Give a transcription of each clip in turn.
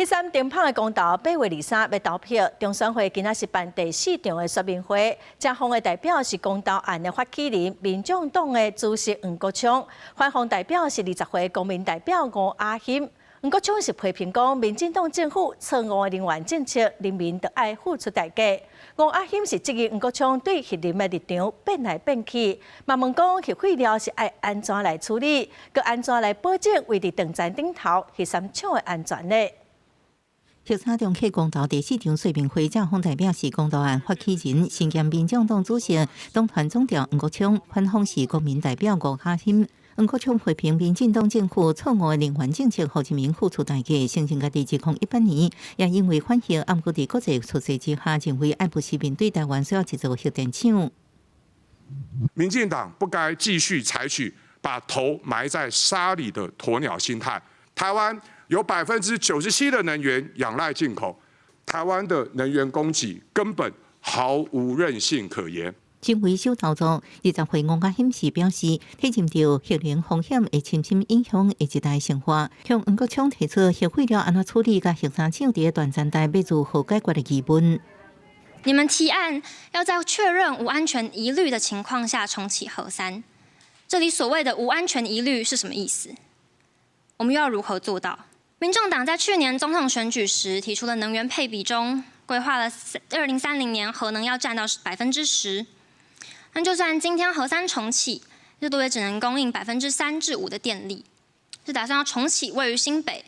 彼三頂香的公投8月23欲投票，中選會今仔是辦第四場的說明會，正方的代表是公投案的發起人，民眾黨的主席黃國昌，反方代表是20歲公民代表吳雅馨。黃國昌是批評講，民進黨政府錯誤的能源政策，人民著愛付出代價。吳雅馨是質疑黃國昌對核能的立場變來變去，嘛問講核廢料是愛按怎來處理，閣按怎來保證位佇長田頂頭核三廠的安全呢？核三重啟公投第四場說明會，正方代表是公投案發起人，身兼民眾黨主席、黨團總召黃國昌，反方是公民代表吳雅馨。黃國昌批評民進黨政府錯誤的能源政策，予人民付出代價。承認家己2018年也因為反核，毋過佇國際趨勢之下，認為愛不時面對台灣需要一座核電廠。民進黨不該繼續採取把頭埋在沙裡的鴕鳥心態。台灣有97%的能源仰賴進口，台灣的能源供給根本毫無韌性可言。政為小操作，20歲吳雅馨是表示，體認著核能風險會深深影響下一代生活，向黃國昌提出核廢料按怎處理，佮核三廠佇斷層帶欲如何解決的疑問。你們提案要在確認無安全疑慮的情況下重啟核三，這裡所謂的無安全疑慮是什麼意思？我們又要如何做到？民眾黨在去年總統選舉時提出的能源配比中，規劃了2030年核能要佔到10%。那就算今天核三重啟，最多也只能供應3%至5%的電力。是打算要重啟位於新北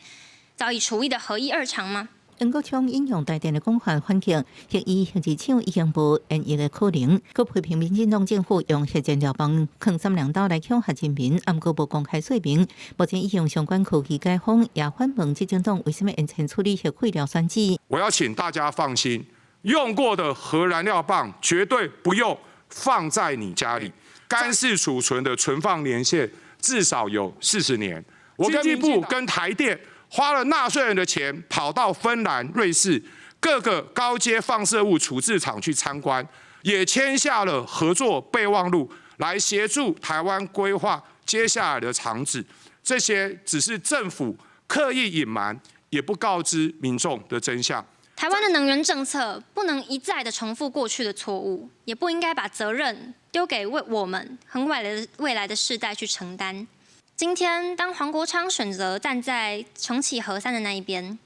早已除役的核一二廠嗎？黃國昌引用台電的講法反擊，核一、核二廠已經無延役的可能。閣批評民進黨政府用核燃料棒囥三娘刀來恐嚇人民，毋過無公開說明。目前已用相關科技解封，也反問執政黨為啥物延遲處理核廢料選址。我要請大家放心，用過的核燃料棒絕對不用放在你家裡，乾式儲存的存放年限至少有40年。我經濟部跟台電花了納稅人的錢，跑到芬蘭、瑞士各個高階放射物處置廠去參觀，也簽下了合作備忘錄，來協助台灣規劃接下來的廠址。這些只是政府刻意隱瞞，也不告知民眾的真相。台灣的能源政策不能一再的重複過去的錯誤，也不應該把責任丟給為我們和未來的世代去承擔。今天，當黃國昌選擇站在重啟核三的那一邊，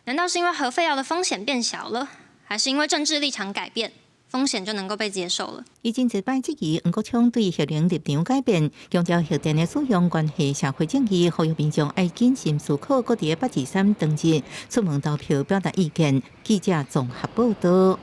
難道是因為核廢料的風險變小了，還是因為政治立場改變，風險就能夠被接受了？伊真濟擺質疑黃國昌對核能立場改變，強調核電的使用關係社會正義，呼籲民眾愛謹慎思考，閣佇8/23當日出門投票表達意見。記者綜合報道。